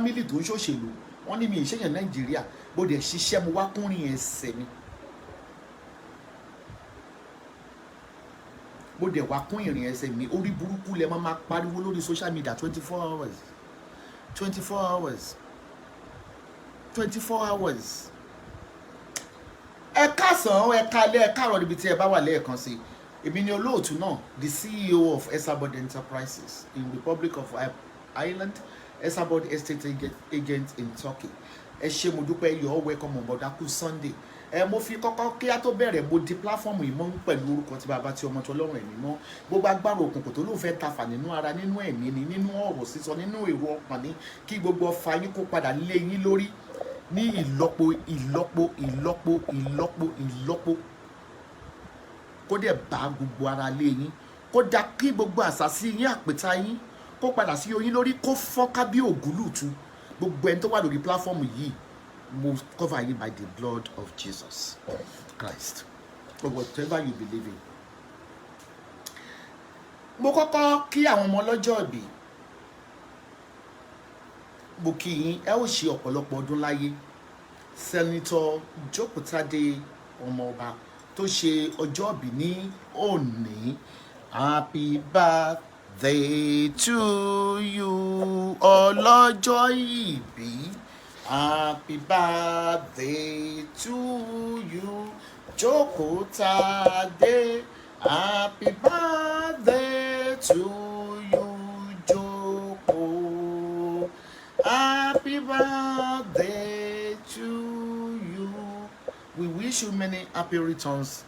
Family tó ń ṣòṣèlú, wọ́n ní mi ì ṣèyàn Nàìjíríà. Bó dẹ̀ ṣiṣẹ́, mo wá kúnrin ẹsẹ̀ mi, mo dẹ̀ wá kún ìrìn ẹsẹ̀ mi. Orí burúkú lẹ máa máa pariwo lórí social media 24 hours, 24 hours, 24 hours. Ẹ káàsán, ẹ káalẹ́, ẹ káàárọ̀ níbi tí ẹ bá wà. Lẹ́ẹ̀kan sí, èmi ni olóòtú náà, the CEO of Esabod Enterprises in Republic of Ireland, Esabod Estate Agent in Turkey. Ẹ ṣé, mo dúpẹ́. You all welcome on board. Akú Sunday. Ẹ mo fi kọ́kọ́ kí á tó bẹ̀rẹ̀, mo di platform yìí mọ́ pẹ̀lú orúkọ tí Bàbá, tí Ọmọ, tí Ọlọ́run Ẹ̀mí mọ́. Gbogbo agbára òkùnkùn tó lóun fẹ́ tafà nínú ara, nínú ẹ̀mí ni, nínú ọ̀rọ̀ sísọ, nínú èrò ọkàn ní, kí gbogbo ọfà yín kó padà lé yín lórí ní ìlọ́po, ìlọ́po, ìlọ́po, ìlọ́po, ìlọ́po, kó dẹ̀ bá gbogbo ara lé yín, kó dá kí gbogbo àṣàsí yín, àpèta yín, kó padà sí oyin lórí, kó fọ́nká bí ògúlùtù. Gbogbo ẹni tó wà lórí platform yìí, mo cover you by the blood of Jesus Christ or whatever you believe in. Mo kọ́kọ́ kí àwọn ọmọ ọlọ́jọ́ ìbí. Mo kí yín, ẹ ó ṣe ọ̀pọ̀lọpọ̀ ọdún láyé. Senator Jókòtádé, ọmọọba tó ṣe ọjọ́ ìbí ní òní, happy birthday to you. Ọlọ́jọ́ ìbí, happy birthday to you. Jókòtádé, happy birthday to you. Jókòó, happy birthday to you. We wish you many happy returns,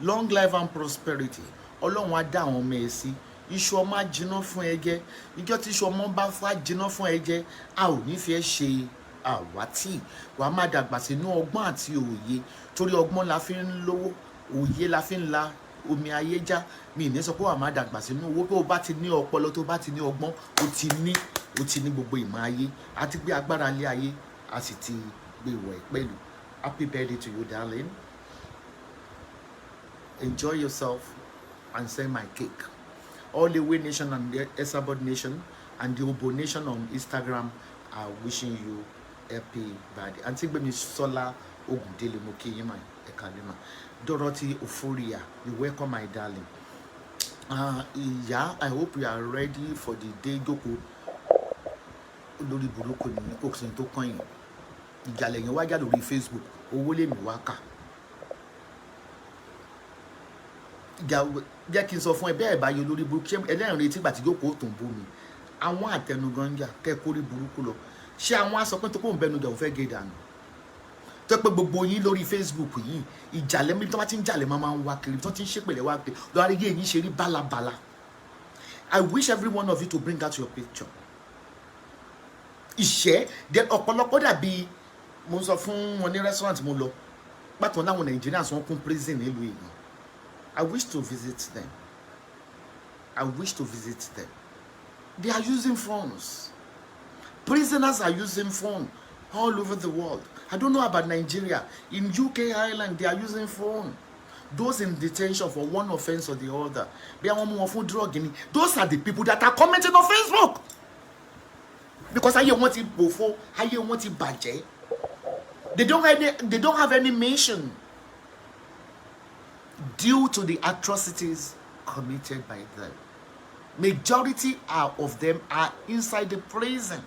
long life and prosperity. Ọlọ́run á dá àwọn ọmọ ẹ sí. Iṣu ọmọ á jiná fún ẹ jẹ. Ìjọ tí iṣu ọmọ bá fà jiná fún ẹ jẹ, a ò ní fi ẹ ṣe àwátì. Wàá má dàgbà sínú ọgbọ́n àti òye, torí ọgbọ́n la fi ń lówó, òye la fi ń la omi ayé já. Mi ì ní sọ pé wàá má dàgbà sínú owó. Tó o bá ti ní ọpọlọ, tó o bá ti ní ọgbọ́n, o ti ní gbogbo ìmọ̀ ayé àti gbé agbára lé ayé, a sì ti gbé ìwọ̀ ẹ̀ pẹ̀lú. Happy birthday to you, darling. Enjoy yourself and send my cake. All the Way Nation and the Esabod Nation and the Obo Nation on Instagram are wishing you happy birthday. Aunty Gbemi Sola Ogundele, mo kí yín mà, ẹ kálẹ́ mà. Dorothy Oforia, you welcome, my darling. Ìyá, I hope you are ready for the day. Jókòó, lórí burúkú ni kò sí tó kàn yín. Ìjàlẹ̀ yẹn wájà lórí Facebook, owó lèmi wá kà. Ìjà jẹ́ kí n sọ fún ẹ bẹ́ẹ̀ bá yọ lórí burúkú. Ṣé ẹlẹ́rìn retí ìgbà tí jókòó tó ń bú mi? Àwọn àtẹnugànjà kẹ́ ẹ kórí burúkú lọ. Ṣé àwọn aṣọ pé tó kó ń bẹnu jà, ò fẹ́ gé dànù tó pé gbogbo yín lórí Facebook yìí, ìjàlẹ̀ mi tó bá ti ń jàlẹ̀ máa ń wá kiri, tó ti ń ṣépèlè wá kiri lọ́wọ́ ayé yín ṣe rí bálabàla. I wish every one of you to bring out your picture. Ìṣẹ́ then ọ̀pọ̀lọpọ̀ dàbí mo ń sọ fún wọn ní restaurant mo lọ pàtó láwọn Nigerians, wọn kún prison nílùú èèyàn. I wish to visit them. I wish to visit them. They are using phones. Prisoners are using phone all over the world. I don't know about Nigeria. In UK, Ireland, they are using phone. Those in detention for one offense or the other, bí àwọn mú wọn fún drug ni, those are the people that are commenting on Facebook, because ayé wọn ti bòfo, ayé wọn ti bàjẹ́. They don't have any mission due to the atrocities committed by them. Majority of them are inside the prison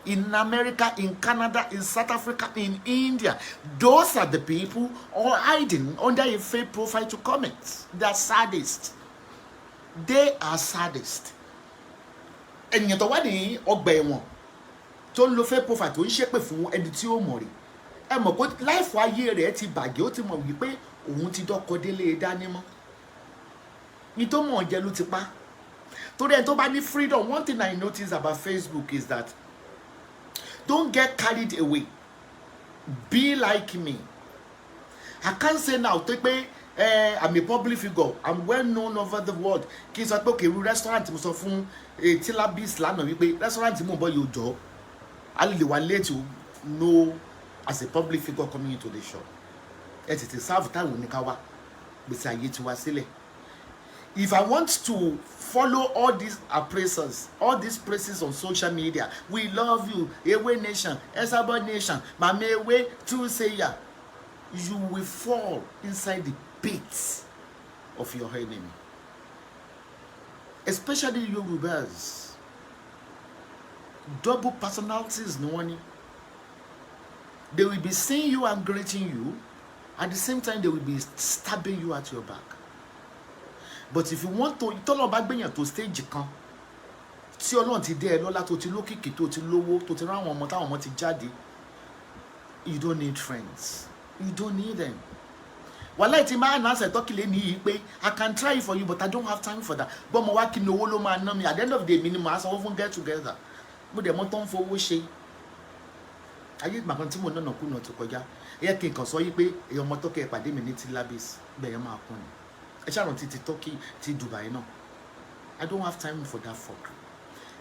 in America, in Canada, in South Africa, in India. Those are the people all hiding under a fake profile to comment. They are sadists. They are sadists. Ènìyàn tó wà ní ọgbà ẹ̀wọ̀n tó ń lo fake profile, tó ń ṣépè fún ẹni tí ó mọ̀ rí, ẹ mọ̀ pé life ayé rẹ̀ ti bàjẹ́. Ó ti mọ̀ wípé òun ti dọ́kọ délé dání mọ́ ní tó mọ̀ jẹ́ ló ti pa. Torí ẹni tó bá ní freedom, one thing I notice about Facebook is that don't get carried away. Be like me. I can't say now tó pé I'm a public figure, I'm well known over the world, kí n sọ pé òkè irú restaurant. Mo sọ fún Tilabis lánàá wípé restaurant mo ń bọ̀ yóò jọ a lè wà late to know as a public figure coming into the shop. Ẹ tètè serve táwọn oníká wá gbèsè ayé tiwa sílẹ̀. If I want to follow all these appraisals, all these praises on social media, "We love you, Ewe Nation, Esabod Nation, Mama Ewe, Truthsayer," you will fall inside the pits of your enemy. Especially Yorubas. Double personalities ni wọ́n ní. They will be seeing you and greeting you. At the same time, they will be stabbing you at your back. But if you want to, tọ́lọ́run bá gbèyàn tó stage kan, tí Ọlọ́run ti dé ẹ lọ́lá, tó ti lókìkí, tó ti lówó, tó ti ráwọn ọmọ, táwọn ọmọ ti jáde, you don't need friends. You don't need them. Wàhálà tí máa ń ṣe tọ́kì lé ní yìí pé I can try it for you, but I don't have time for that. Bọ́mọ wá kí ni, owó ló máa ná mi. At the end of the day, mi ni màá sanwó fún get together. Mo dẹ̀ mọ́ tó ń fowó ṣe. Ayé ìgbà kan tí mo nánà kùnà tó kọjá, ẹ yẹ kí n kàn sọ yí pé èèyàn ọmọ tọ́kẹ́ ẹ pàdé mi ní Tilabis, bẹ́ẹ̀ yẹn máa kún ni. Ẹ ṣàrántí ti Turkey, ti Dubai náà. I don't have time for that fuck.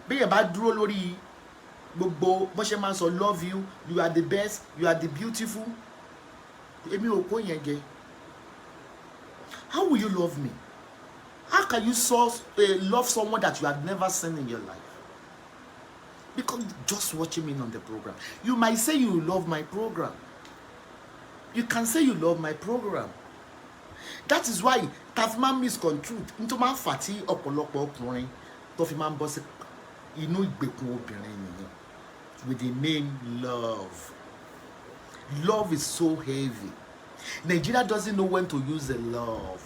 Bí yẹn bá dúró lórí gbogbo bó ṣe máa ń sọ "love you, you are the best, you are the beautiful," èmi ò kó yẹn jẹ. How will you love me? How can you love someone that you have never seen in your life? Because just watching me on the program, you might say you love my program. You can say you love my program. That is why ta fi máa ń misconstrue, nítorí máa ń fà tí ọ̀pọ̀lọpọ̀ ọkùnrin tó fi máa ń bọ́ sí inú ìgbèkùn obìnrin nìyẹn, with the name love. Love is so heavy. Nigeria doesn't know when to use the love.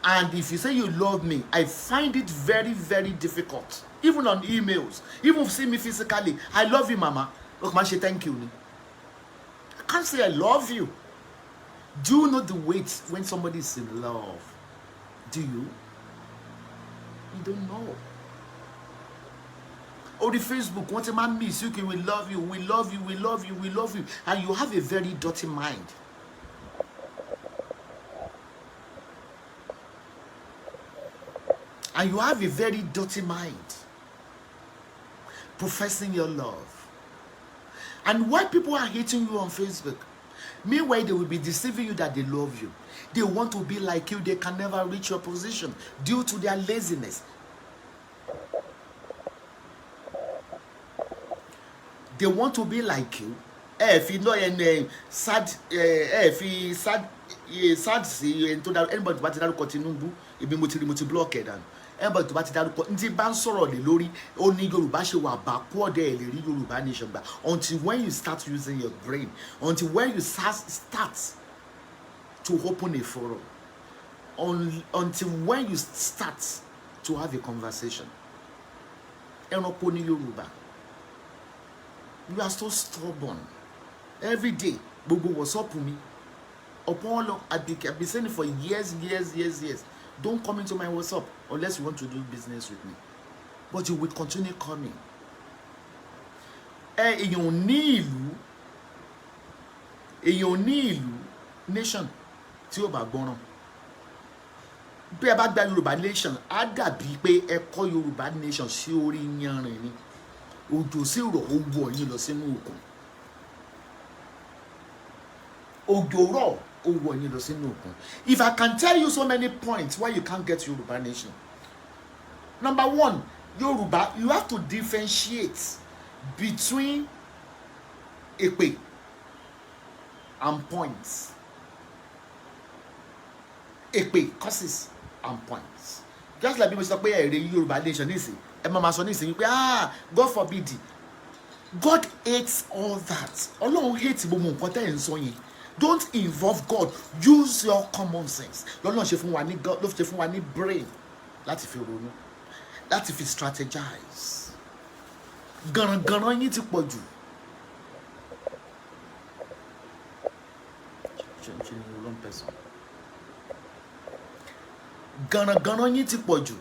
And if you say you love me, I find it very, very difficult. Even on emails, even if you see me physically, "I love you, mama." Look, man, say thank you ni. I can't say I love you. Do you know the weight when somebody is in love? Do you? You don't know. Orí Facebook, wọ́n ti máa ń miss you, "We love you, we love you, we love you, we love you," and you have a very dirty mind. And you have a very dirty mind professing your love. And why people are hating you on Facebook? Meanwhile, they will be deceiving you that they love you. They want to be like you. They can never reach your position due to their laziness. They want to be like you. Ẹ fi lọ ẹnu ẹ sad, ẹ fi sad, sad sí ẹni tó dárúkọ. Anybody tó bá ti dárúkọ Tinubu, ibi mo ti rí, mo ti block ẹ dànù. Anybody tó bá ti dárúkọ ní ti bá ń sọ̀rọ̀ lé lórí, ó ní Yorùbá ṣe wà backward, ẹ lè rí Yorùbá Nation gbà until when you start using your brain, until when you start to open a forum, until when you start to have a conversation. Ẹranko ní Yorùbá. You are so stubborn. Every day, gbogbo WhatsApp mi upon all, I been saying it for years, years, years, years: don't come into my WhatsApp unless you want to do business with me. But you will continue coming. Ẹ èèyàn ò ní ìlú, èèyàn ò ní ìlú nation tí ó bá gbọ́ràn. Bí ẹ bá gba Yorùbá Nation, á dàbí pé ẹ kọ́ Yorùbá Nation sí orí yanrìn ni, òjò sì rọ̀, ó wọ̀ yín lọ sínú òkun. Òjò rọ̀, ó wọ̀ yín lọ sínú òkun. If I can tell you so many points why you can't get Yorùbá Nation. Number one, Yorùbá, you have to differentiate between èpè and points. Èpè, curses and points. Just like bí mo sọ pé ẹ̀rẹ̀ Yorùbá Nation nísìn, ẹ máa ma sọ nísìnyí pé, "Ah, God forbid." God hates all that. Ọlọ́run hate gbogbo nǹkan tẹ́ ẹ̀ ń sọ yẹn. Don't involve God. Use your common sense. Lọ́lọ́run ṣe fún wa ní God ló ṣe fún wa ní brain láti fi ronú, láti fi strategize. Gànràngànràn yín ti pọ̀ jù. Ṣe ni wrong person. Gànràngànràn yín ti pọ̀ jù.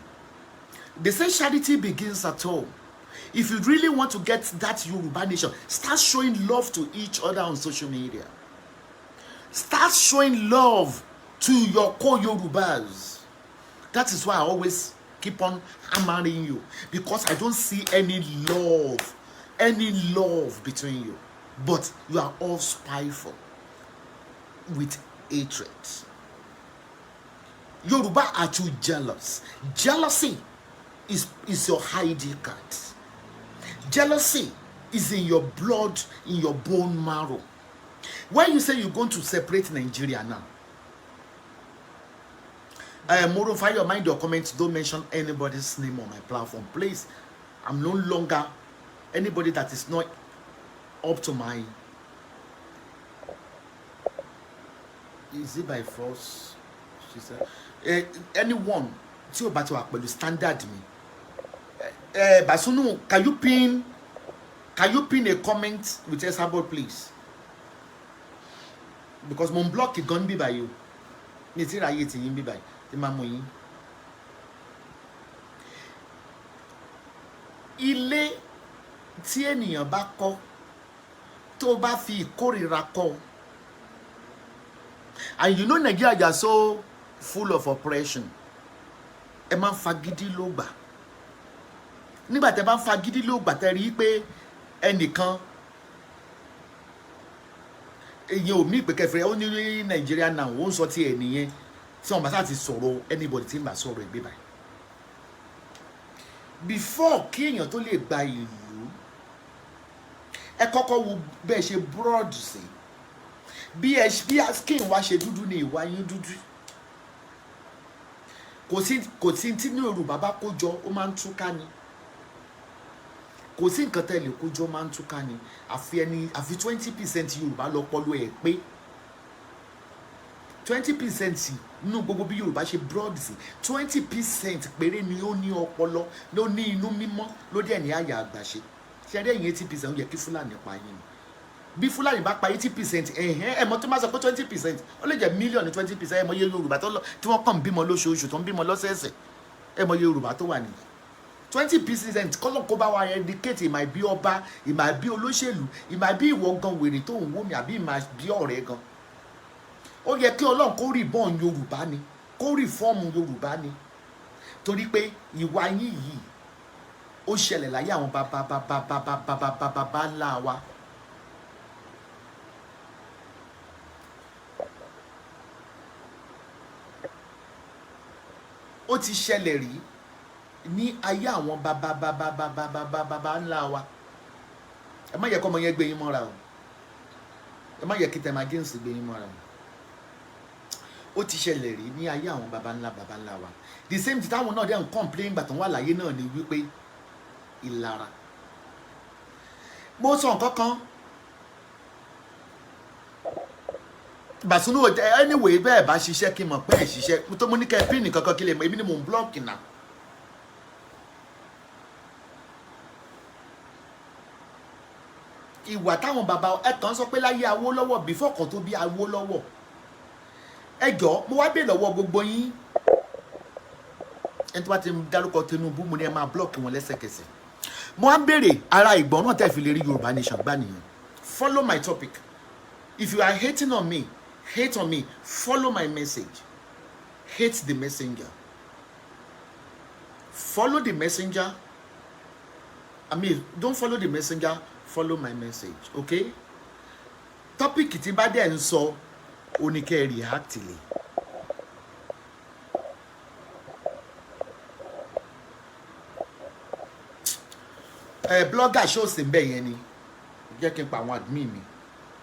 They say charity begins at home. If you really want to get that Yoruba Nation, start showing love to each other on social media. Start showing love to your co-Yorubas. That is why I always keep on hammering you, because I don't see any love between you. But you are all spiteful with hatred. Yorùbá are too jealous. Jealousy is your ID card. Jealousy is in your blood, in your bone marrow. When you say you're going to separate Nigeria now, Moro, fire your mind your comments. Don't mention anybody's name on my platform, please. I'm no longer anybody that is not up to my. Is it by force? She said. Anyone tí o bá ti wà pẹ̀lú standard mi. Basunu, can you pin a comment with Esabod, please? Because mo ń block gan bí báyìí o. Mi ti ráyè tì yín bí báyìí tí máa mú yín. Ilé tí ènìyàn bá kọ́, tó bá fi ìkórìíra kọ́, and you know Nigeria, you are so full of oppression. Ẹ máa ń fagídí ló gbà. Nígbà tẹ́ bá ń fagídí ló gbà, tẹ́ rí i pé ẹnìkan èyàn ò mí ìpè kẹfẹ, ó ní Nàìjíríà náà, ó ń sọ tiẹ̀ nìyẹn. Tí wọn bá sá ti sọ̀rọ̀ anybody tí ń bá sọ̀rọ̀ ẹgbẹ́ báyìí before, kí èèyàn tó lè gba ìlú, ẹ kọ́kọ́ wo bẹ́ẹ̀ ṣe broad sí, bí ẹ bí skin wa ṣe dúdú ni ìwà yín dúdú. Kò sí tí ní Yorùbá bá kó jọ, ó máa ń túká ni. Kò sí nǹkan tẹ́lẹ̀ kó jọ, máa ń túká ni. Àfi ẹni, àfi 20% Yorùbá lọ́pọlọ ẹ̀ pé. 20% nínú gbogbo bí Yorùbá ṣe broad sí, 20% péré ni ó ní ọpọlọ, ló ní inú mímọ́, ló dẹ̀ ní àyà àgbàṣe. Ṣe eré ẹ̀yìn 80%, ó yẹ kí Fúlàní pa yín ni. Bí Fúlàní bá pa 80%, ẹ̀hẹ́n, ẹ̀mọ́ tó máa sọ pé 20%, ó lè jẹ́ mílíọ̀nù 20%. Ẹ̀mọ́ iye Yorùbá tó lọ tí wọ́n kàn ń bímọ lóṣooṣù, tó ń bímọ lọ́sẹ̀ẹ̀sẹ̀. Ẹ̀mọ́ iye Yorùbá tó wà nìyẹn. 20% kọ́lọ̀ kó bá wa educate. Ìmọ̀ ìbí ọba, ìmọ̀ ìbí olóṣèlú, ìmọ̀ ìbí ìwọ gan wèrè tó ń wó mi, àbí ìmọ̀ ìbí ọ̀rẹ́ gan. Ó yẹ kí Ọlọ́run kó reborn Yorùbá ni, kó reform Yorùbá ni, torí pé ìwà yín yìí, ó ṣẹlẹ̀ láyé àwọn bàbá bàbá bàbá bàbá bàbá bàbá ńlá wa. Ó ti ṣẹlẹ̀ rí ní ayé àwọn bàbá bàbá bàbá bàbá bàbá ńlá wa. Ẹ má yẹ kọ́ ọmọ yẹn gbé yín mọ́ra o. Ẹ má yẹ kí tẹ̀má james gbé yín mọ́ra o. Ó ti ṣẹlẹ̀ rí ní ayé àwọn baba ńlá baba ńlá wa. The same thing táwọn náà dẹ̀ ń complain gbà tó ń wà láyé náà ni wípé ìlara. Mo sọ nǹkan kan, Bàsúnú. Anyway, bẹ́ẹ̀ bá ṣiṣẹ́, kí n mọ̀ pé ẹ̀ ṣiṣẹ́ tó mo ní kẹ́ ẹ pin kankan, kí lè mọ̀ èmi ni mò ń block náà. Ìwà táwọn bàbá ẹ kàn sọ pé láyé Awólọ́wọ̀, before kan tó bí Awólọ́wọ̀, ẹ jọ, mo wá bèèrè lọ́wọ́ gbogbo yín. Ẹni tó bá ti dárúkọ Tinubu, mo ní ẹ máa block wọn lẹ́sẹ̀kẹsẹ̀. Mo wá ń béèrè ara ìgbọ́n náà tẹ̀ fi lè rí Yorùbá Nation gbà nìyẹn. Follow my topic. If you are hating on me, hate on me. Follow my message. Hate the messenger. Follow the messenger. I mean, don't follow the messenger, follow my message, okay? Topic tí bá dẹ̀ ń sọ, ó ní kẹ́ ẹ react lé. Ẹ blogger show sí bẹ́ẹ̀ yẹn ni. Jẹ́ kí n pa àwọn admin mi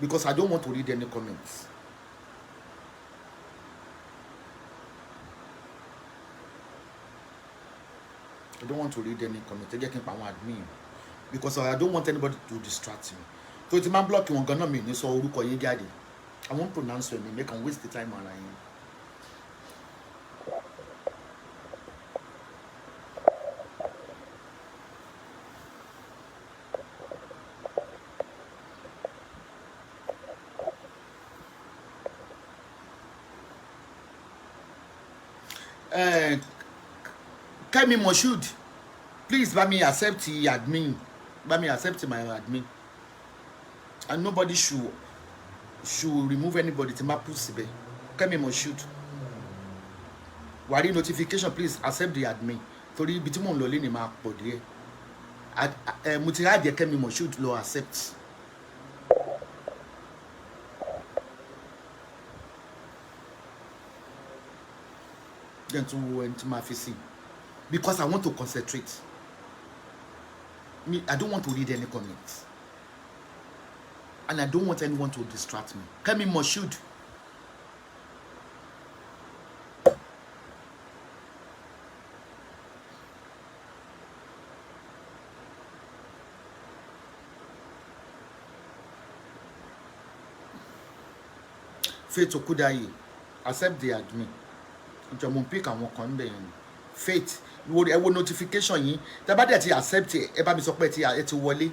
because I don't want to read any comments. I don't want to read any comment. Ẹ jẹ́ kí n pa àwọn admin because I don't want anybody to distract me. Tó ti máa ń block wọn gan náà, mi ní sọ orúkọ yín jáde. I won't pronounce your name, make am waste the time ara yín. Kẹ́mi Moshood, please bá mi accept the admin, bá mi accept my admin, and nobody should remove anybody tí n bá put síbẹ̀. Kẹ́mi Moshood, wà á rí notification. Please accept the admin, torí ibi tí mò ń lọ lé ní máa pọ̀ díẹ̀. Mo ti rájẹ Kẹ́mi Moshood lọ accept. Jẹ́ n tún wo ẹni tí máa fi sí, because I want to concentrate. Me, I don't want to read any comments and I don't want anyone to distract me. Kemi Moshood. Faith Okudayi, accept the admin. Ìjọ mo ń pick àwọn kan níbẹ̀ yẹn ni. Faith wo, ẹ wo notification yín. Tẹ bá dẹ̀ ti accept ẹ, ẹ bá mi sọ pé ẹ ti wọlé.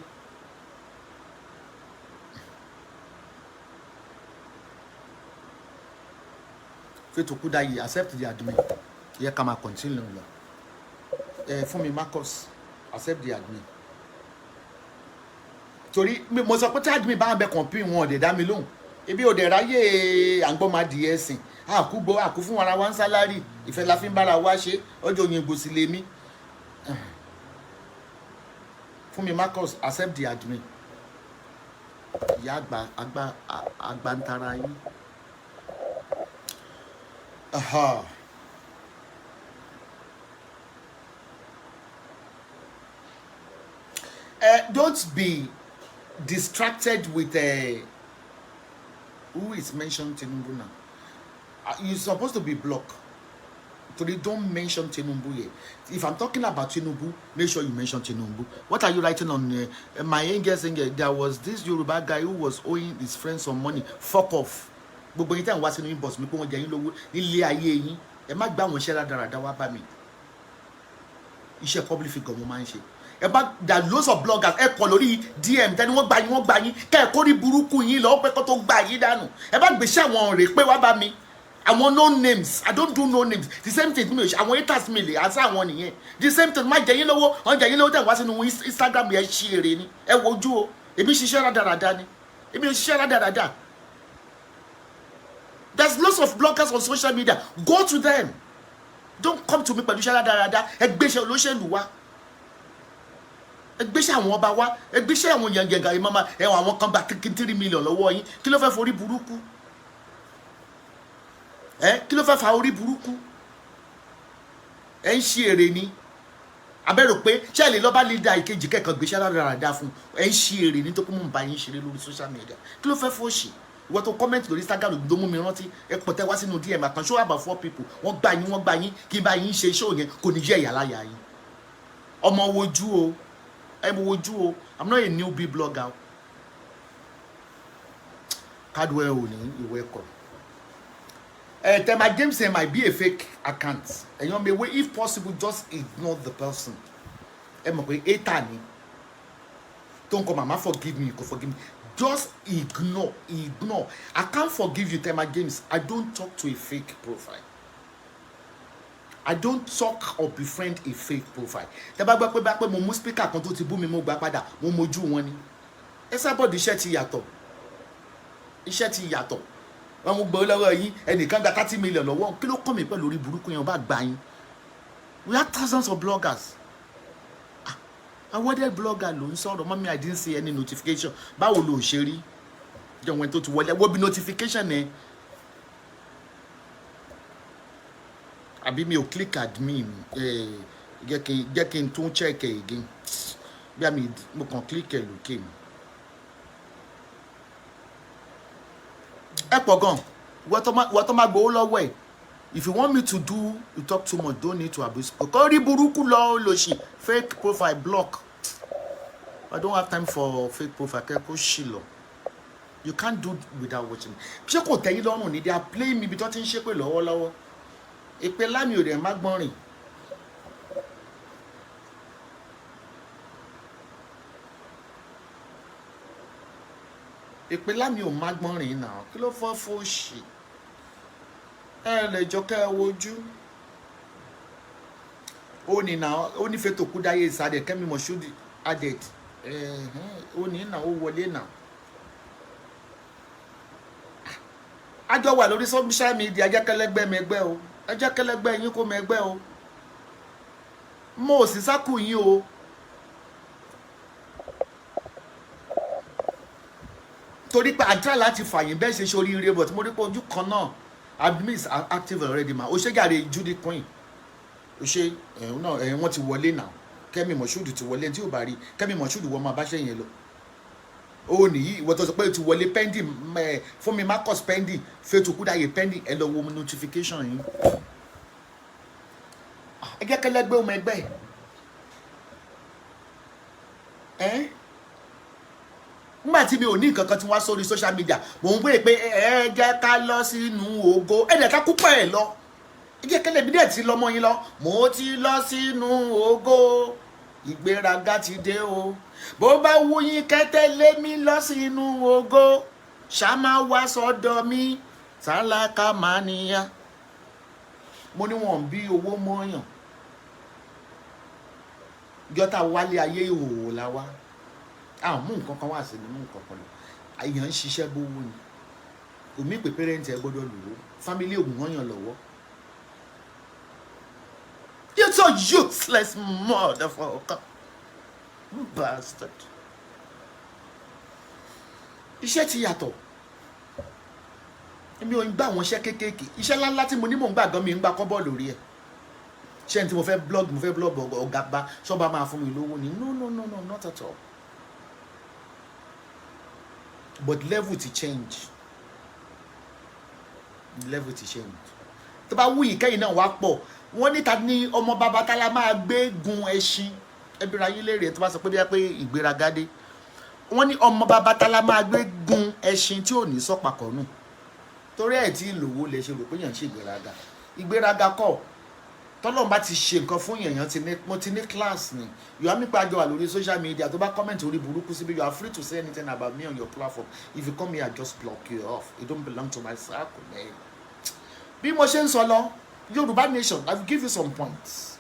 Faith Okudayi, accept the admin. Yẹ ká máa continue lọ. Ẹ fún mi, Marcus, accept the admin, torí mo sọ pé tí admin bá ń bẹ kàn pín wọn, ọ̀dẹ̀ dá mi lóhùn. Ebi ò dẹ̀ ráyè àǹgbọ́n ẹ̀sìn àkúgbọ́ àkú fún ara wa ń salary. Ìfẹ́ la fi ń bára wa ṣe. Ọjọ́ òyìnbó sì lè mí. Fún mi, Marcus, accept the admin. Ìyá àgbà àgbà àgbà ń tara yín. Aha. Don't be distracted with who is mentioned Tinubu now. You're supposed to be blocked. Today, don't mention Tinubu here. If I'm talking about Tinubu, make sure you mention Tinubu. What are you writing on my angel saying there was this Yoruba guy who was owing his friend some money? Fuck off. Gbogbo yín tẹ́ ń wá sínú inbox mi pé wọ́n jẹ yín lówó nílé ayé yín. Ẹ má gbá àwọn iṣẹ́ rádaràda wá bá mi. Iṣẹ́ public figure mo máa ń ṣe. Ẹ bá there are loads of bloggers. Ẹ kọ lórí DM tẹni wọ́n gbà yín, wọ́n gbà yín, kẹ́ ẹ kórí burúkú yín lọ́wọ́ pé kó tó gbà yín dànù. Ẹ bá gbèsè àwọn rè pé wá bá mi, àwọn no names. I don't do no names. The same thing mi ò ṣe. Àwọn haters mi lè àṣà àwọn nìyẹn. The same thing, má jẹ yín lówó, wọ́n jẹ yín lówó tẹ̀ wá sínú Instagram yẹn. Ṣí èrè ni. Ẹ wojú o, èmi ṣiṣẹ́ rádaràda ni, èmi ò ṣiṣẹ́ rádaràda. There's lots of bloggers on social media. Go to them. Don't come to me pẹ̀lú iṣẹ́ rádaràda. Ẹ gbéṣẹ́ olóṣèlú wá, ẹ gbéṣẹ́ àwọn ọba wá, ẹ gbéṣẹ́ àwọn yàngàngà yìí. Máma ẹ àwọn kan gba 3 million lọ́wọ́ yín. Kí ló fẹ́ forí burúkú ẹ? Kí ló fẹ́ fa orí burúkú? Ẹ ń ṣe èrè ni. Abẹ́rò pé ṣé ẹ lè lọ́ba leader ìkejì kẹ́kọ̀ọ́ gbéṣẹ́ rádaràda fún? Ẹ ń ṣe èrè ní tó kó mú bá yín ṣeré lórí social media. Kí ló fẹ́ fòṣì? Ìwọ tó comment lórí Instagram ló mú mi rántí. Ẹ pọ̀ tẹ́ wá sínú DM. I can show about four people. Wọ́n gbà yín, wọ́n gbà yín. Kí n bá yín ṣe show yẹn, kò ní jẹ́ ìyá láyà yín. Ọmọ wojú o, ẹ mo wojú o. I'm not a newbie blogger o. Cardwell ò ní ìwé kọ. Tema James might be a fake account. Ẹ̀yàn mi wey, if possible, just ignore the person. Ẹ mọ̀ pé hater ni tó ń kọ "Mama, forgive me." Kò forgive me. Just ignore, ignore. I can't forgive you, Tema James. I don't talk to a fake profile. I don't talk or befriend a fake profile. Tẹ́ bá gbọ́ pé bá pé mo mú speaker kan tó ti bú mi, mo gbà padà, mo mojú wọn ni. Ẹ sábọ̀dù, iṣẹ́ ti yàtọ̀, iṣẹ́ ti yàtọ̀. Wọn mú gbọ́ lọ́wọ́ yín. Ẹnìkan gba 30 million lọ́wọ́. Kí ló kàn mí pẹ̀lú orí burúkú yẹn? Wọ́n bá gbà yín. We have thousands of bloggers. Ah, awarded blogger ló ń sọ̀rọ̀. Mummy, I didn't see any notification. Báwo ló ṣe rí? Jẹun ẹni tó ti wọlé, wo bí notification ẹ. Àbí mi ò click admin? Ẹ jẹ́ kí n tún check ẹ again. Bí àmì mo kàn click ẹ lókè mi. Ẹ pọ̀ gan. Wọ́n tó máa gbowó lọ́wọ́ ẹ̀. If you want me to do, you talk too much, don't need to abuse. Kò rí burúkú lọ lòṣì. Fake profile, block. I don't have time for fake profile. Kẹ́kọ̀ọ́ ṣì lọ. You can't do without watching. Ṣé kò tẹ́yìn lọ́rùn ni? They are playing me ibi tó ti ń ṣépè lọ́wọ́lọ́wọ́. Èpè lámì ò dẹ̀ má gbọ́n rìn. Èpè lámì ò má gbọ́n rìn náà. Kí ló fọ́ fòṣì? Ẹ lè jọ kẹ́ ẹ wojú. Ó ní náà, ó ní Faith Okudaye is added. Kẹ́mi Moshood added. Ó ní náà, ó wọlé náà. Àjọ wà lórí social media. Jẹ́kẹ́lẹ́gbẹ́ mẹgbẹ́ o, ẹ jẹ́kẹ́lẹ́gbẹ́ yín kó mẹgbẹ́ o. Mo ò sì sákù yín o, torí pé àjá láti fàyín bẹ́ẹ̀ ṣe ṣoríire, but mo rí pé ojú kan náà Admin is active already ma. O ṣe gàre, Judy Queen, o ṣe. Ẹ̀hún náà ẹ̀hún wọ́n ti wọlé náà. Kẹ́mi Moshood ti wọlé. Tí ò bá rí Kẹ́mi Moshood, wọ́n máa bá ṣẹ́yìn lọ. Ó nìyí, ìwọ tó sọ pé o ti wọlé, pending ẹ fún mi. Marcus pending, Faith Okudaye pending. Ẹ lọ wo notification yín. Ẹ jẹ́ kẹlẹ́gbẹ́ ọmọ ẹgbẹ́ ẹ. Nígbà tí mi ò ní nǹkan kan tí wọ́n á sórí social media, mò ń pè pé ẹ jẹ́ ká lọ sínú ògo. Ẹ dẹ̀ ká kú pẹ̀ ẹ lọ. Ẹ jẹ́ kẹlẹ́ mi dẹ̀ ti lọ́mọ yín lọ. Mo ti lọ sínú ògo, ìgbéraga ti dé o. Bó bá wù yín kẹ́tẹ́lé mi lọ sínú ògo, ṣá máa wá sọ́dọ̀ mi, tálákà máa níyà. Mo ní wọn bí owó mọ́yàn jọta wálé ayé, ìhòòhò la wá. Àwọn mú nǹkan kan wá sí ni mú nǹkan kan lọ. Èèyàn ń ṣiṣẹ́ gbówó ni omi pé parent ẹ gbọ́dọ̀ lò ó, family ògùn wọ́n yàn lọ́wọ́. You so useless motherfucker, bastard. Iṣẹ́ ti yàtọ̀. Èmi ò ń gbà àwọn iṣẹ́ kéékèèké. Iṣẹ́ ńláńlá tí mo ní mò ń gbà gan, mi ń gba kọ́bọ̀ lórí ẹ̀. Ṣé ní tí mo fẹ́ blog, mo fẹ́ blog ọ̀gá bá ṣọ́ba máa fún mi lówó ni? No, no, no, no, not at all. But level ti change, level ti change. Tó bá wú yìí kẹ́yìn náà wá pọ̀, wọ́n níta ní ọmọ bàbá tálá máa gbé gun ẹṣin. Ẹbí ra yín léèrè. Tó bá sọ pé bí wọ́n pé ìgbéraga dé, wọ́n ní ọmọ bàbá tálá máa gbé gun ẹṣin tí ò ní sọ̀pàkọ́ nù. Torí ẹ̀ tí lòwó lè ṣe rò pé yàn ń ṣe ìgbéraga. Ìgbéraga kọ́. Tọ́lọ́run bá ti ṣe nǹkan fún èèyàn, ti ní mo ti ní class ni. You are nípa àjọ wà lórí social media. Tó bá comment orí burúkú síbi, you are free to say anything about me on your platform. If you come here, I just block you off. You don't belong to my circle, man. Bí mo ṣe ń sọ lọ, Yorùbá nation, I will give you some points.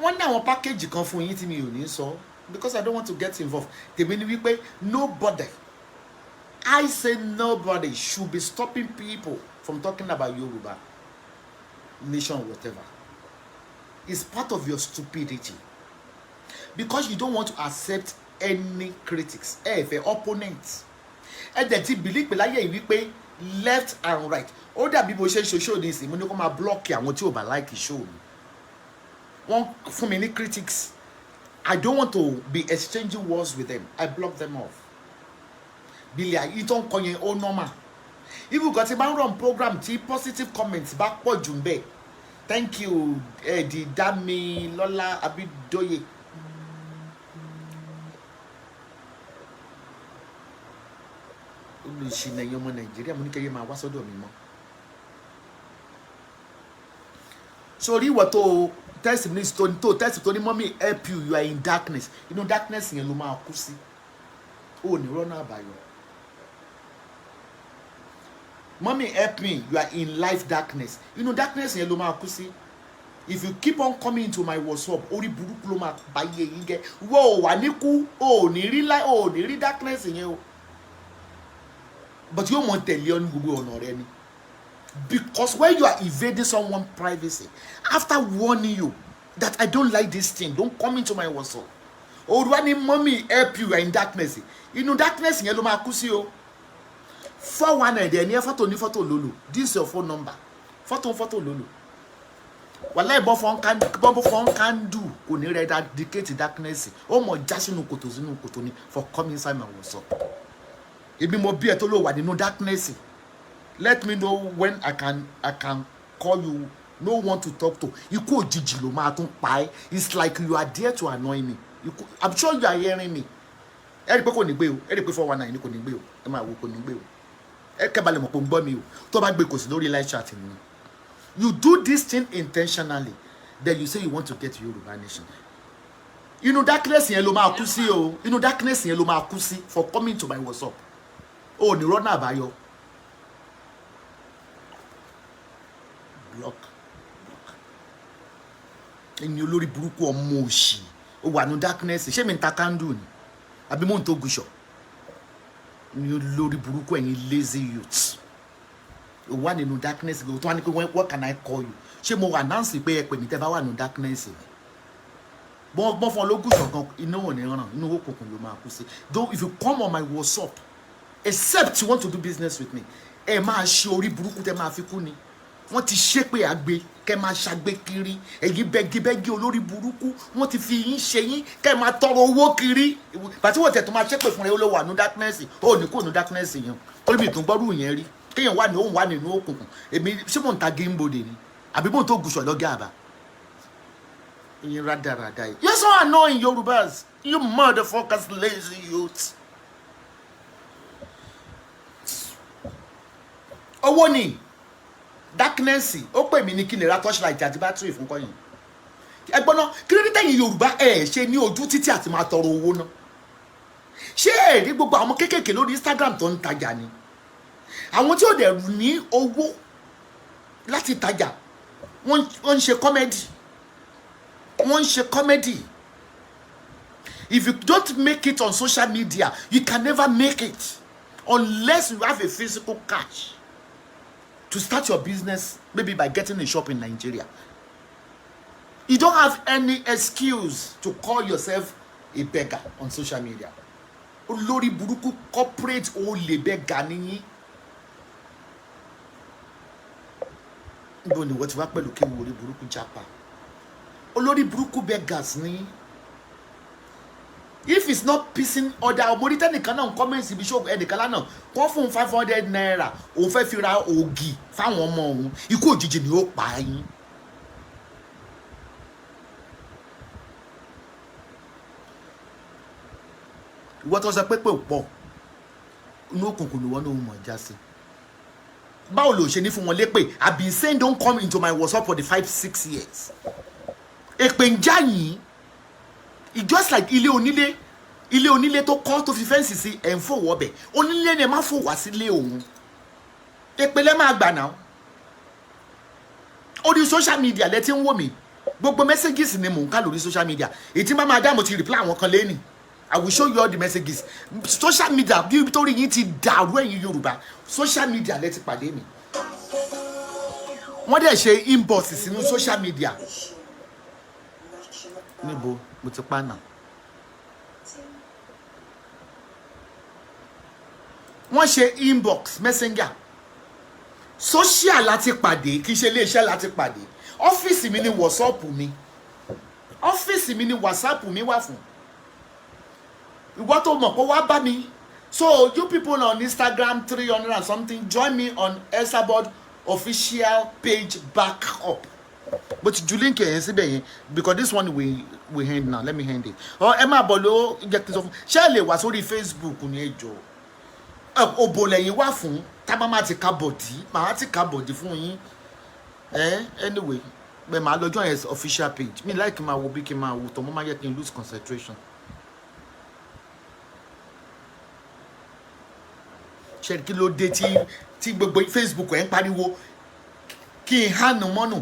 Wọ́n ní àwọn package kan fún yín tí mi ò ní sọ because I don't want to get involved. Tèmi ni wípé nobody, I say nobody should be stopping people from talking about Yoruba nation, whatever. It's part of your stupidity because you don't want to accept any critics. Ẹ fẹ́ opponents. Ẹ dẹ̀ ti believe pé láyé yìí wípé left and right, ó dàbí bó ṣe ń ṣe show ní ìsìn. Mo ní kó máa block àwọn tí ò bá like show mi. Wọ́n fún mi ní critics. I don't want to be exchanging words with them. I block them off. Bílẹ̀ ayé tó ń kọ yẹn, ó normal. Even kan tí máa ń run program, tí positive comments bá pọ̀ jù ń bẹ̀. Thank you, di Damilola Abidoye. Olùsìnà ẹ̀yin ọmọ Nàìjíríà, mo ní kẹ́yẹ́ máa wá sọ́dọ̀ mi mọ́. Sórí ìwọ tó text mi tó text tó ní, "Mommy, help you," you are in darkness. Inú darkness yẹn ló máa kú sí. Ó ní rọ́nà àbáyọ. "Mommy, help me," you are in life darkness. Inú darkness yẹn ló máa kú sí. If you keep on coming into my WhatsApp, orí burúkú ló máa bá yé yín gẹ́. Wọ́n ò wà ní kú, ò ní rí láì, ò ní rí darkness yẹn o, but yóò mọ tẹ̀lé ọ ní gbogbo ọ̀nà rẹ ni, because when you are evading someone privacy after warning you that I don't like this thing, don't come into my WhatsApp, olùwà ní, "Mommy, help you," you are in darkness. Inú darkness yẹn ló máa kú sí o. 419 dẹ̀ ní ẹ. Fọ́tò ní fọ́tò lólo. This is your phone number. Fọ́tò fọ́tò lólo. Wàláì, bọ́ fọ́n candle kò ní rẹ eradicate darkness. Ó mọ̀ já sínú kòtò, sínú kòtò ni for come inside my WhatsApp. Èmi mo bí ẹ tó lò wà nínú darkness. Let me know when I can call you. No one to talk to. Ikú òjijì ló máa tún pa ẹ́. It's like you are there to annoy me. Ikú, I'm sure you are hearing me. Ẹ rí i pé kò ní gbé o. Ẹ rí i pé 419 ni, kò ní gbé o. Ẹ máa wo, kò ní gbé o. Ẹ kẹ́balẹ̀ mọ̀ pé ń gbọ́ mi o. Tó bá gbé, kò sí lórí live chat mi. You do this thing intentionally, then you say you want to get Yorùbá nation. Inú darkness yẹn ló máa kú sí o. Inú darkness yẹn ló máa kú sí for coming to my WhatsApp. O ò ní rọ́nà àbáyọ. Block, block. Ẹni olórí burúkú, ọmọ òṣì, ó wà ní darkness. Ṣé mi ń ta candle ni àbí mò ń tó gùṣọ̀ ní? Olórí burúkú, ẹ̀yin lazy youths, ó wà nínú darkness tó wà ní pé, "What can I call you?" Ṣé mo announce pé ẹ pè mí tẹ́ bá wà nínú darkness ni? Bọ́n fún ọ lógún ṣọ̀gan, iná ò ní ràn, inú òkùnkùn ló máa kú sí. Though if you come on my WhatsApp, Except you want to do business with me. Ẹ máa ṣe orí burúkú tẹ máa fi kú ni. Wọ́n ti ṣépè àgbè kẹ́ máa ṣàgbé kiri. Ẹ̀yin bẹ́gibẹ́gi olórí burúkú, wọ́n ti fi yín ṣe yín kẹ́ máa tọrọ owó kiri. Bàtí wọ́n tẹ̀ tó máa ṣépè fún rẹ, ó ló wà ní darkness. Ó ní kò ní darkness yẹn. Ó níbi ìtún gbọ́rù yẹn rí. Kéèyàn wà ní òun wà nínú òkùnkùn. Èmi ṣé mò ń ta géńbodè ni? Àbí mò ń tó gùsọ̀ lọ́gẹ́ àbá? Yín rádaràda yìí. You're so annoying, Yorubas. You motherfuckers, lazy youths. Owó ni darkness. Ó pè mí ní kí n lè ra torchlight àti battery fún kọ́yìn. Ẹgbọ́n náà, kí ló dé tẹ̀yìn Yorùbá ẹ̀ ṣe ní ojú títí àti máa tọrọ owó náà? Ṣé ẹ rí gbogbo àwọn kéékèèké lórí Instagram tó ń tajà ni? Àwọn tí ò dẹ̀ ní owó láti tajà, wọ́n ń ṣe comedy, wọ́n ń ṣe comedy. If you don't make it on social media, you can never make it unless you have a physical cash to start your business, maybe by getting a shop in Nigeria. You don't have any excuse to call yourself a beggar on social media. Olórí burúkú, corporate olè, beggar nìyí. Níbo ni wọ́n ti wá pẹ̀lú kéwu orí burúkú japa? Olórí burúkú, beggars ní. If it's not pissing other, mo rí tẹnìkan náà comment ibi ṣó ẹnìkan lánàá, wọ́n fún ₦500, òun fẹ́ fi ra ògì fáwọn ọmọ òun. Ikú òjijì ni ó pa yín. Ìwọ tó sọ pé pé ò pọ̀ inú òkùnkùn ni wọ́n ní òun mọ̀ já sí. Báwo ló ṣe ní fún wọn lépè? I been saying don't come into my WhatsApp for the 5-6 years. Èpè ń já yín. It just like ilé onílé, ilé onílé tó kọ́ tó fi fence sí, ẹ̀ ń fòwọ́ bẹ̀. Onílé ni ẹ má fò wá sílé òun. Èpè lẹ́ máa gbà náà. Orí social media lẹ ti ń wò mí. Gbogbo messages ni mò ń kà lórí social media. Èyí tí máa dá, mo ti reply àwọn kan lẹ́nìí. I will show you all the messages. Social media, bí torí yín ti dàrú. Ẹ̀yin Yorùbá, social media lẹ ti pàdé mi. Wọ́n dẹ̀ ṣe inbox sínú social media. Níbo mo ti pa náà? Wọ́n ṣe inbox messenger. Social láti pàdé, kì í ṣe iléeṣẹ́ láti pàdé. Ọ́fíìsì mi ni WhatsApp mi, ọ́fíìsì mi ni WhatsApp mi wà fún. Ìwọ tó mọ̀ kó wá bá mi. So you people on Instagram, 300 and something, join me on Esabod official page backup. Bó ti ju link yẹn síbẹ̀ yẹn, because this one we end now. Let me end it. Ọ ẹ máa bọ̀ ló jẹ́ kí n sọ fún. Ṣé ẹ lè wá sórí Facebook ní? Ẹjọ́ òbò lẹ́yìn wá fún tábà má ti ka bọ̀dí, màá ti ka bọ̀dí fún yín. Ẹ anyway, bẹ́ẹ̀ máa lọ join his official page mi. Like máa wo bí kí n máa wo tọ́ mo máa yẹ kí n lose concentration. Ṣe kí ló dé tí gbogbo Facebook ẹ̀ ń pariwo kí n hànú mọ́nù,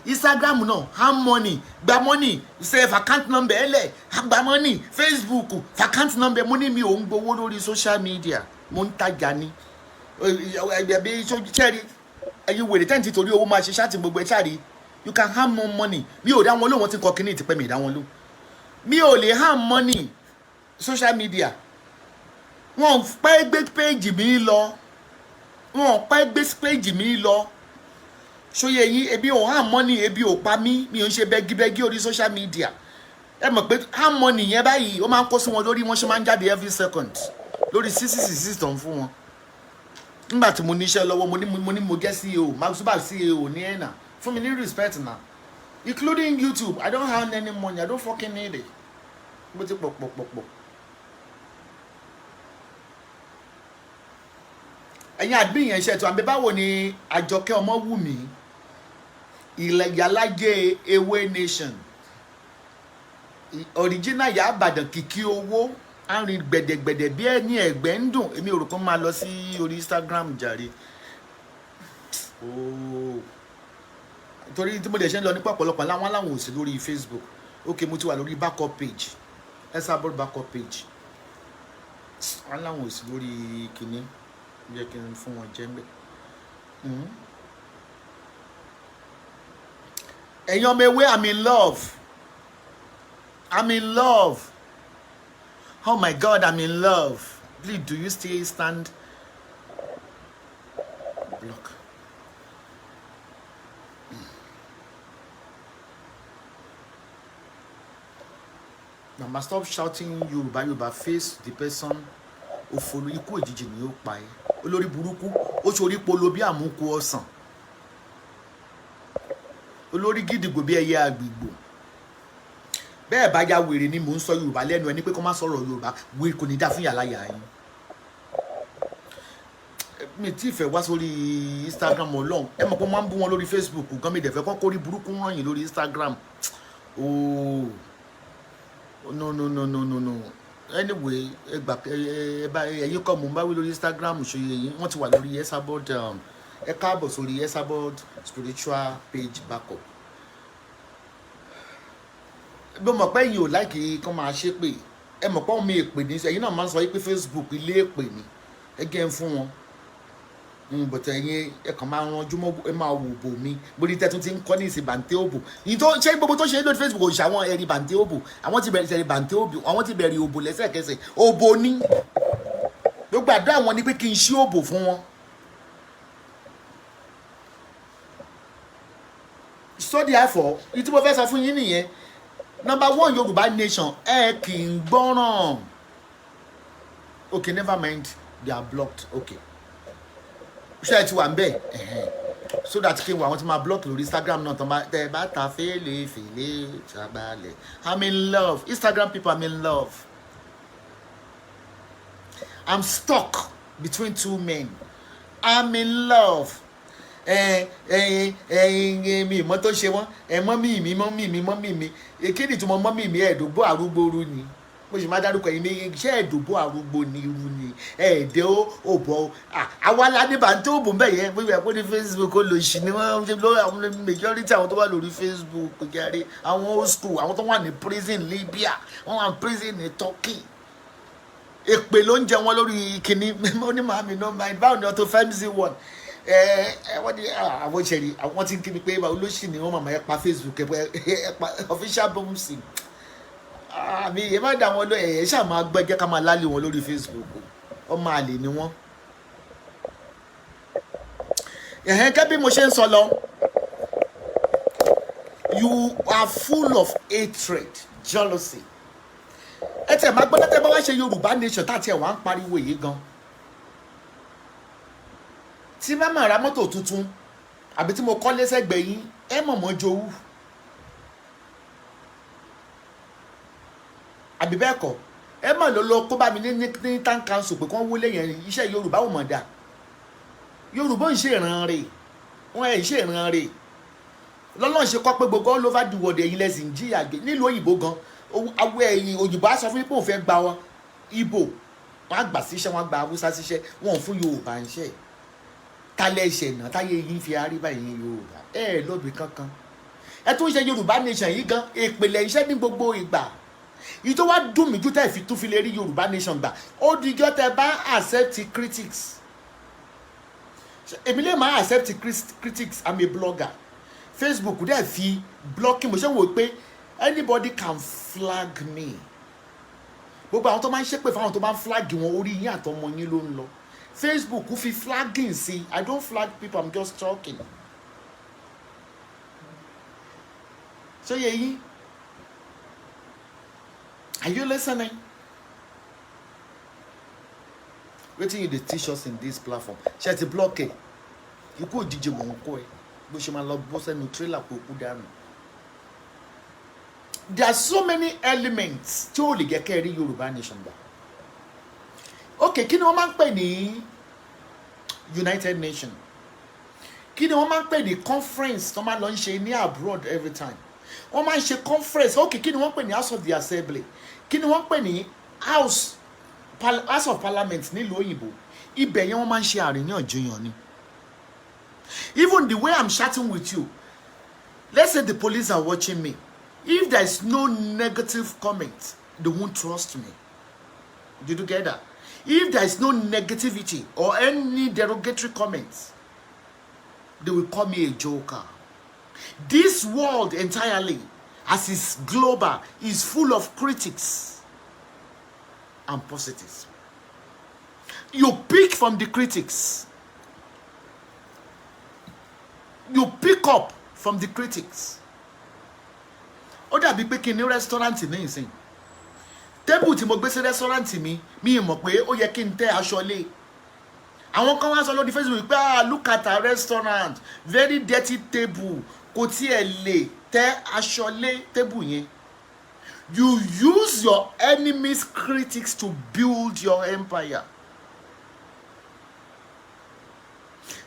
Instagram náà hand money, gba money, save account number ẹ lẹ̀, gba money, Facebook account number? Mo ní mi ò ń gbowó lórí social media, mo ń tajà ni. Ẹbí sẹ́ẹ̀rì, ẹ̀yin wèrè tẹ́ǹtì torí owó máa ṣe ṣáàtì gbogbo ẹ̀ ṣáàrí. You can hand more money. Mi ò dá wọn lóhùn. Wọn ti kọ kínní ìtìpẹ́, mi ì dá wọn lóhùn. Mi ò lè hand money social media. Wọn pẹ́ gbé page mi lọ, wọn pẹ́ gbé page mi lọ. Ṣóyè yín? Ebi ò hand money, ebi ò pa mí. Mi ò ń ṣe bẹ́gíbẹ́gí orí social media. Ẹ mọ̀ pé hand money yẹn báyìí, ó máa ń kó sí wọn lórí. Wọ́n ṣe máa ń jáde every second lórí six six six tó ń fún wọn. Nígbà tí mo níṣẹ́ lọ́wọ́, mo ní mo jẹ́ CEO, Mark Zuckerberg CEO ní ẹ̀nà fún mi ní respect na, including YouTube. I don't have any money. I don't fucking need it. Mo ti pọ̀ pọ̀ pọ̀ pọ̀. Ẹ̀yin àgbìn yẹn ṣètò àbí báwo ni? Àjọkẹ́ Ọmọwùmí, ilẹ̀ yàlájẹ́ Ewé Nation original, Ìyá Àbàdàn, kìkì owó arìn gbẹ̀dẹ̀gbẹ̀dẹ̀ bí ẹni ẹ̀gbẹ́ ń dùn. Èmi ò rò kó máa lọ sí orí Instagram jàre ooo, torí tí mo lè ṣe ń lọ nípa ọ̀pọ̀lọpọ̀ láwọn aláwọ̀ ò sí lórí Facebook. Ok, mo ti wà lórí backup page, Esabod backup page. Wọn láwọn ò sí lórí kinní. Yẹ kí n fún wọn jẹ́ ń bẹ̀. Ẹ̀yin ọmọ ewé, I'm in love, I'm in love. Oh my God, I'm in love. Please, do you still stand block? Mama, stop shouting Yorùbá Yorùbá, face the person. Òfòlù, ikú òjijì ni ó pa ẹ́, olórí burúkú. Ó ṣorí polo bí àmúkú ọsàn, olórí gidigbo bí ẹyẹ àgbègbò. Bẹ́ẹ̀ bá ya wèrè ni mò ń sọ Yorùbá lẹ́nu ẹni pé kó má sọ̀rọ̀ Yorùbá. Wèrè, kò ní dá fún yàrá yà yín. Mi tí fẹ́ wá sórí Instagram. Ọlọ́run, ẹ mọ̀ pé wọ́n máa ń bú wọn lórí Facebook gan. Mi dẹ̀ fẹ́ kọ́ kórí burúkú ràn yín lórí Instagram. Ooo, no, no, no, no, no, no. Anyway, ẹ gbà, ẹ bá ẹ̀yin kọ́ mò ń bá wí lórí Instagram. Ṣòye yín, wọ́n ti wà lórí Esabod. Ẹ káàbọ̀ sórí Esabod spiritual page backup. Bí mo mọ̀ pé ẹ̀yin ò like kán máa ṣépè, ẹ mọ̀ pé ọmọ èpè ní, ẹ̀yin náà máa ń sọ pé Facebook ilé èpè ni. Ẹ gẹ́ ń fún wọn, but ẹ̀yin ẹ kàn máa ranjú mọ́, ẹ máa wò bò mí bórí tẹ́tún ti ń kọ́ ní ìsìn bàǹtẹ́ òbò yìí tó ṣé gbogbo tó ṣe lórí Facebook. Kò ṣàwọn ẹ̀rí bàǹtẹ́ òbò, àwọn ti bẹ̀rẹ̀ sẹ̀rí bàǹtẹ́ òbò, àwọn ti bẹ̀rẹ̀ òbò lẹ́sẹ̀kẹsẹ̀. Òbò ní gbogbo àdúrà wọn ni pé kí n ṣí òbò fún wọn. So therefore, ìtí mo fẹ́ sọ fún yín nìyẹn. Number one, Yorùbá nation, ẹ kì í gbọ́ràn. Okay, never mind, they are blocked. Okay, ṣé ẹ ti wà ń bẹ̀? So that kí n wà, àwọn tí máa block lórí Instagram náà tán bá tẹ bá ta fèlè fèlè ṣàgbálẹ̀. I'm in love, Instagram people, I'm in love. I'm stuck between two men. I'm in love. Ẹ ẹ ẹ, mi ìmọ̀ tó ṣe wọ́n. Ẹ, mummy mi, mummy mi, mummy mi, kí ni ìtumọ̀ mummy mi? Ẹ̀ẹ́dógbó arúgbó ni mo sì máa dárúkọ yìí méjì. Ṣé ẹ̀ẹ́dógbó arúgbó ni irú ni ẹ̀ẹ́dẹ́ ó bọ̀? Àwa la ní bàǹtẹ́ òbò ń bẹ̀ yẹn. Bóyá pé ní Facebook, olóṣì ni wọ́n ṣe lórí àwọn majority àwọn tó wà lórí Facebook jáde, àwọn old school, àwọn tó wà ní prison Libya, wọ́n wà ní prison ní Turkey. Èpè ló ń jẹ wọn lórí kínní. Ó ní màmí no mind. Báwo ni ọtọ family one? Ẹ ẹ, wọ́n ní àwọn ìṣẹ̀rí, àwọn tí ń kí mi pé olóṣì ni wọ́n. Màmá, ẹ pa Facebook, ẹ pa official bomb. Àmì ẹ má dá wọn lọ, ẹ ṣáà máa gbọ́, jẹ́ ká máa lálé wọn lórí Facebook. Ọmọ àlè ni wọ́n. Ẹ̀hẹ́n, kẹ́ bí mo ṣe ń sọ lọ, you are full of hatred, jealousy. Ẹ tẹ̀ máa gbọ́dọ̀ tẹ́ bá wá ṣe Yorùbá nation tá àti ẹ̀ wá ń pariwo yìí gan, tí bá máa ra mọ́tò tuntun àbí tí mo kọ́lé sẹ́gbẹ̀ẹ́ yín, ẹ mọ̀mọ́ jowú, àbí bẹ́ẹ̀ kọ́? Ẹ mà lọ lọ kó bá mi ní town council pé kí wọ́n wọlé yẹn. Iṣẹ́ Yorùbá ò mọ̀ dà. Yorùbá ń ṣe ìran rè wọ́n, ẹ̀ ń ṣe ìran rè lọ́lọ́run ṣe kọ́ pé gbogbo all over the world, ẹ̀yin lẹ́sìn jìyà gbé nílùú òyìnbó gan. Awọ ẹ̀yìn òyìnbó á sọ fún yín pé òun fẹ́ gba wọn Ìgbò, wọn á gbà síṣẹ́, wọn á gba Haúsá síṣẹ́, wọn ò fún Yorùbá ń ṣe. Tálẹ̀ ẹ̀ṣẹ̀ náà táyé yín fi arí báyìí? Yorùbá ẹ ẹ lóbi kankan. Ẹ tún ṣe Yorùbá nation yìí gan, ìpìlẹ̀ iṣẹ́ ní gbogbo ìgbà yìí tó wá dùn mí jù tẹ́ fi tún fi lè rí Yorùbá nation gbà, ó dijọ́ tẹ́ bá accept critics. Èmi lè máa accept critics. I'm a blogger. Facebook dẹ̀ fi blocking, mo ṣe wò pé anybody can flag me. Gbogbo àwọn tó máa ń ṣépè fáwọn tó máa ń flag wọn, orí yín àtọmọ yín ló ń lọ. Facebook fi flagging sí. I don't flag people, I'm just talking. Ṣé yẹ yín? Are you listening? Wetin you dey teach us in this platform? Ṣe ti block ẹ? Ikú òjijì mò ń kó ẹ, bó ṣe máa lọ bọ́ sẹ́nu tírélà kó kú dànù. There are so many elements tí ó lè jẹ́ kẹ́ ẹ rí Yorùbá nation gbà. Ok, kí ni wọ́n máa ń pè ní United Nations? Kí ni wọ́n máa ń pè ní conference tó máa lọ ń ṣe ní abroad every time wọ́n máa ń ṣe conference? Ok, kí ni wọ́n pè ní House of the Assembly? Kí ni wọ́n pè ní House of Parliament nílùú òyìnbó? Ibẹ̀ yẹn wọ́n máa ń ṣe àríyànjiyàn ni. Even the way I'm chatting with you, let's say the police are watching me, if there is no negative comment, they won't trust me. Did you get that? If there is no negativity or any derogatory comments, they will call me a joker. This world entirely, as is global, is full of critics and positives. You pick from the critics. You pick up from the critics. Ó dàbí pé kí n ní restaurant ní ìsìn. Table tí mo gbé sí restaurant mi, mi mọ̀ pé ó yẹ kí n tẹ́ aṣọ lé. Àwọn kan wá sọ lórí Facebook pé, "Ah, look at our restaurant, very dirty table, kò tiẹ̀ lè tẹ́ aṣọ lé table yẹn." You use your enemy's critics to build your empire.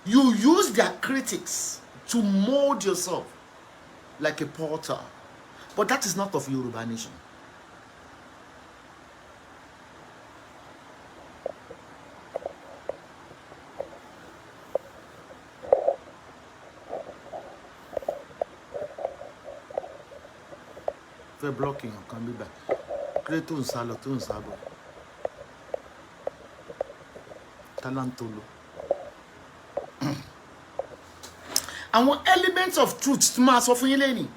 You use their critics to mold yourself like a potter. But that is not of Yoruba nation. Fẹ́ block èèyàn kan bíbà kílé tó ń sá lọ, tó ń sá bọ̀, tálántolo. Àwọn elements of truth tí máa sọ fún yín lẹ́nìí.